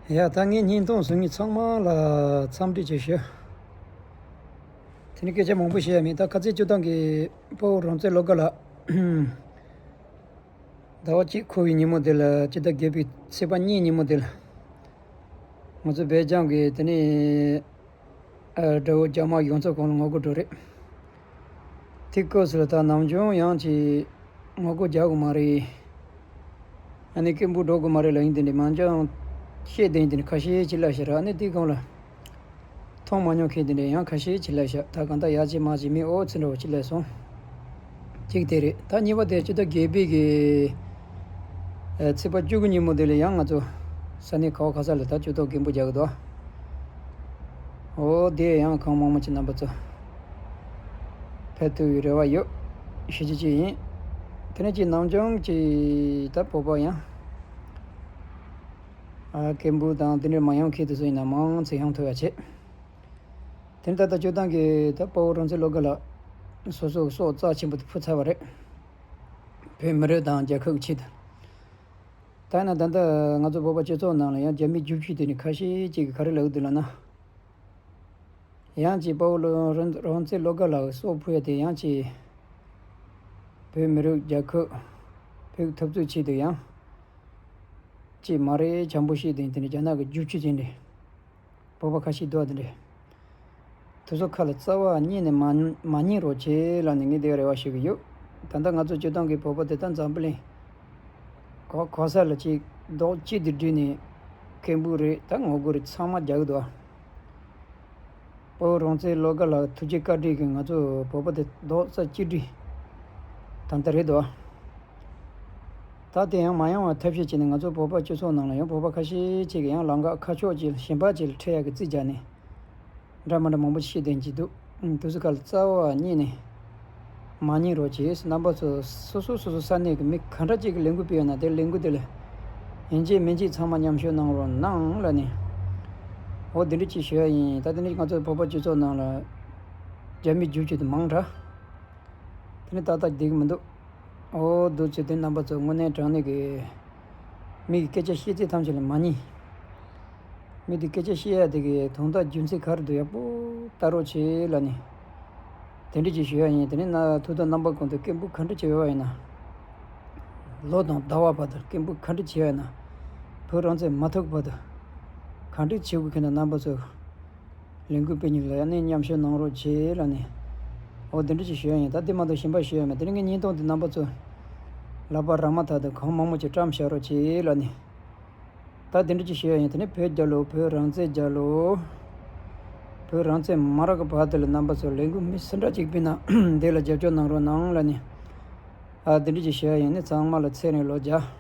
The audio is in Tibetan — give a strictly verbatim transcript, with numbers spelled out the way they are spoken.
ཡ་ད་ངས་བརྙན་ཐུང་བཟོ་མཁན་ཚང་མ་ལ་འཚམས་འདྲི་བྱེད་ཞུ། དེ་ནི་སྐད་ཆ་མང་པོ་བཤད་ཡ་མེད། ད་ཁ་ཚིག་བཅུ་ཐམ་གྱི་དཔའ་བོ་རང་བཙན་བློ་དགའ་ལགས། ཟླ་བ་གཅིག་འཁོར་བའི་ཉིན་མོ་དེ་ལ་སྤྱི་ཟླ་བརྒྱད་པའི་ཚེས་པ་གཉིས་ཉིན་མོ་དེ་ལ། ང་ཚོ་སྦེལ་ཇམ་གྱི་དེ་ནི་ཨ་དགྲ་བོ་རྒྱ་དམར་ཡོངས་རྫོགས་གང་ལ་ངོ་རྒོལ་འགྲོ་རེད། དེ་སྐབས་སུ་ལ་ད་ནམ་བྱུང་ཡང་ཅིག་ངོ་རྒོལ་རྒྱག་དགོས་མ་རེད། ཨ་ནི་སྐད་འབོད་འགྲོ་དགོས་མ་རེད་ལབ་ཡིན། དེ་འདྲའི་མང་ཅང་བཤད་བསྡད་ཡིན། དེ་འདྲ་ཁ་ཤས་ཅིག་སླེབས་ཤག་ར། ཨ་ནི་དེའི་སྒང་ལ་མཐོང་མ་མྱོང་མཁན་དེ་འདྲ་ཡང་ཁ་ཤས་ཅིག་སླེབས་ཤག་ད་གང་ལྟར་ཡག་ཅིག་མ་ཅིག་མི་ཨོ་ཚི་འདྲ་བོ་ཅིག་སླེབས་སོང་། གཅིག་དེ་རེད། ད་གཉིས་པ་དེ་སྤྱི་ཟླ་བརྒྱད་པའི་གི་ཨ་ཚེས་པ་བཅུ་དགུ་ཉིན་མོ་དེ་ལ་ཡང་ང་ཚོ་ས་གནས་ག་བ་ག་ས་ལ་ད་ཇུས་གཏོགས་སྐད་འབོད་རྒྱག་གི་འདུག་ཨོ་དེ་ཡང་གང་མང་མང་ཅིག་རྣམ་པ་ཚོ་ཕེབས་ཐུབ་པའི་རེ་བ་ཡོད། ཞུ་རྒྱུ་ཅིག་ཡིན། དེ་ནས་ཅིག་ནམ་བྱུང་ཅིག་ད་བོད་པ་ཡང་ཨ་སྐད་འབོད་དང་དེ་འདྲ་མ་ཡོང་མཁན་དེ་ཚོ་ཡིན་ན་མང་ཙམ་ཡོང་ཐུབ་ཡ་བྱེད། དེ་ནས་ད་ལྟ་སྤྱིར་བཏང་གི་ད་དཔའ་བོ་རང་བཙན་བློ་དགའ་ལགས་སོ་སོ་སྲོག་རྩ་ཆེན་པོ་དེ་ཕུལ་ཚར་བ་རེད། བོད་མི་རིགས་དང་རྒྱལ་ཁབ་ཀྱི་ཆེད་དུ། ད་ཡིན་ན་ད་ལྟ་ང་ཚོ་བོད་པ་སྤྱི་ཚོགས་ནང་ལ་ཡང་རྒྱ་མིའི་རྒྱུག་ཁྱི་དེ་ནི་ཁ་ཤས་ཅིག་གིས་ག་རེ་ལབ་ཀྱི་འདུག་ལབ་ན། ཡང་ཅིག་དཔའ་བོ་ལོ་རང་རང་བཙན་བློ་དགའ་ལགས་སྲོག་ཕུལ་ཡ་དེ་ཡང་ཅིག་བོད་མི་རིགས་རྒྱལ་ཁབ་བོད་འཐབ་རྩོད་ཆེད་དུ་ཡང་ཅིག་མ་རེད། བྱམས་པོ་བཤད་དེ་དེ་ནི་རྒྱ་ནག་གི་རྒྱུག་ཁྱི་དེ་འདྲ། བོད་པ་ཁ་ཤས་འདུག་དེ་འདྲ། དེ་ཚོ་ཁ་ལ་རྩ་བ་ཉིད་ནས་མ་མ་ཉན་རོགས་བྱེད་ལབ་ནས་ངས་དེ་རེ་བ་ཞུ་གི་ཡོད། ད་ལྟ་ང་ཚོ་སྤྱིར་བཏང་གི་བོད་པ་དེ་ད་འཛམ་བུ་གླིང་ག་ག་ས་ལ་ཅིག་རྡོག་གཅིག་ཏུ་བསྒྲིལ་ནས་སྐད་འབོད་རེད། ད་ངོ་རྒོལ་རེད། ཚང་མ་རྒྱག་གི་འདུག་དཔའ་བོ་རང་བཙན་བློ་དགའ་ལགས་ཐུགས་རྗེ་བཀའ་དྲིན་གྱིས་ང་ཚོ་བོད་པ་དེ་རྡོག་རྩ་གཅིག་སྒྲིལ་ད་ལྟ་རེད་འདུག་ད་དེ་ཡང་མ་ཡོང་བ་ཐབས་ཤེས་བྱས་ནས་ང་ཚོ་བོད་པ་སྤྱི་ཚོགས་ནང་ལ་ཡང་བོད་པ་ཁ་ཤས་ཅིག་གིས་ཡང་ལམ་ཁ་ཁ་ཕྱོགས་ཅིག་གཞན་པ་ཅིག་ལ་ཁྲིད་ཡག་གི་རྩིས་རྒྱག་ནས་འདྲ་མི་འདྲ་མང་པོ་ཅིག་བཤད་བསྡད་ཀྱི་འདུག་དེ་ཚོ་ཁ་ལ་རྩ་བ་ཉིད་ནས་མ་ཉན་རོགས་བྱེད། རྣམ་པ་ཚོ་སོ་སོ་སོ་སོ་ས་གནས་ཀྱི་མི་ག་འདྲ་ཅིག་གིས་ལས་འགུལ་སྤེལ་ཡོད་ན་དེ་ལས་འགུལ་དེ་ལ་ཡིན་གཅིག་མིན་གཅིག་ཚང་མ་མཉམ་ཞུགས་གནང་རོགས་གནང་ལབ་ནས། འོ་དེ་འདྲ་ཅིག་ཞུ་ཡ་ཡིན། ད་དེ་ནས་ང་ཚོ་བོད་པ་སྤྱི་ཚོགས་ནང་ལ་རྒྱ་མིའི་རྒྱུག་ཁྱི་དེ་མང་དྲགས། དེ་ནི་ཏག་ཏག་བསྡད་ཀྱི་མི་འདུག་ཨོ་འདུག་བྱས་དེ་རྣམ་པ་ཚོ་དངོས་གནས་དྲང་གནས་ཀྱི་མི་གི་སྐད་ཆ་བཤད་ཚད་ཐམས་ཅད་ལ་མ་ཉན། མི་དེ་སྐད་ཆ་བཤད་ཡ་དེ་གི་དོན་དག་རྒྱུ་མཚན་ག་རེ་འདུག་ཡག་པོ་ལྟ་རོགས་བྱེད་ལབ་ནས་དེ་འདྲ་ཅིག་ཞུ་ཡ་ཡིན། དེ་ནི་ན་ཐུགས་དང་རྣམ་པ་ཀུན་ཏུ་སྐད་འབོད་ག་འདྲ་བྱས་ཡོད་པ་ཡིན་ན། ལོ་དང་ཟླ་བ་བར་དུ་སྐད་འབོད་ག་འདྲ་བྱས་ཡོད་ན། བོད་རང་བཙན་མ་ཐོབ་བར་དུ་ག་འདྲ་བྱེད་དགོས་མཁན་དང་རྣམ་པ་ཚོ་ལས་འགུལ་སྤེལ་མཁན་ལ་ཡང་ནས་མཉམ་ཞུགས་གནང་རོགས་བྱེད་ལབ་ནས། འོ་དེ་འདྲ་ཅིག་ཞུ་ཡ་ཡིན། ད་དེ་མ་གཏོགས་གཞན་པ་ཞུ་ཡ་མེད། དེ་རིང་གི་བརྙན་ཐུང་འདི་རྣམ་པ་ཚོ་ལག་པ་རག་མ་ཐག་ཏུ་གང་མང་མང་ཅིག་བཀྲམ་བཞག་རོགས་བྱེད་ལབ་ནས། ད་དེ་འདྲ་ཅིག་ཞུ་ཡ་ཡིན། དེ་ནི་བོད་རྒྱལ་ལོ། བོད་རང་བཙན་རྒྱལ་ལོ། བོད་རང་བཙན་མ་རག་གི་བར་དུ་ལ་རྣམ་པ་ཚོ་ལས་འགུལ་མི་སུ་འདྲ་ཅིག་སྤེལ་ན་དེ་ལ་རྒྱབ་སྐྱོར་གནང་རོགས་གནང་ལབ་ནས། ཨ་དེ་འདྲ་ཅིག་ཞུ་ཡ་ཡིན། ནི་ཚང་མ་ལ་ཚེ་རིང་ལོ་བརྒྱ།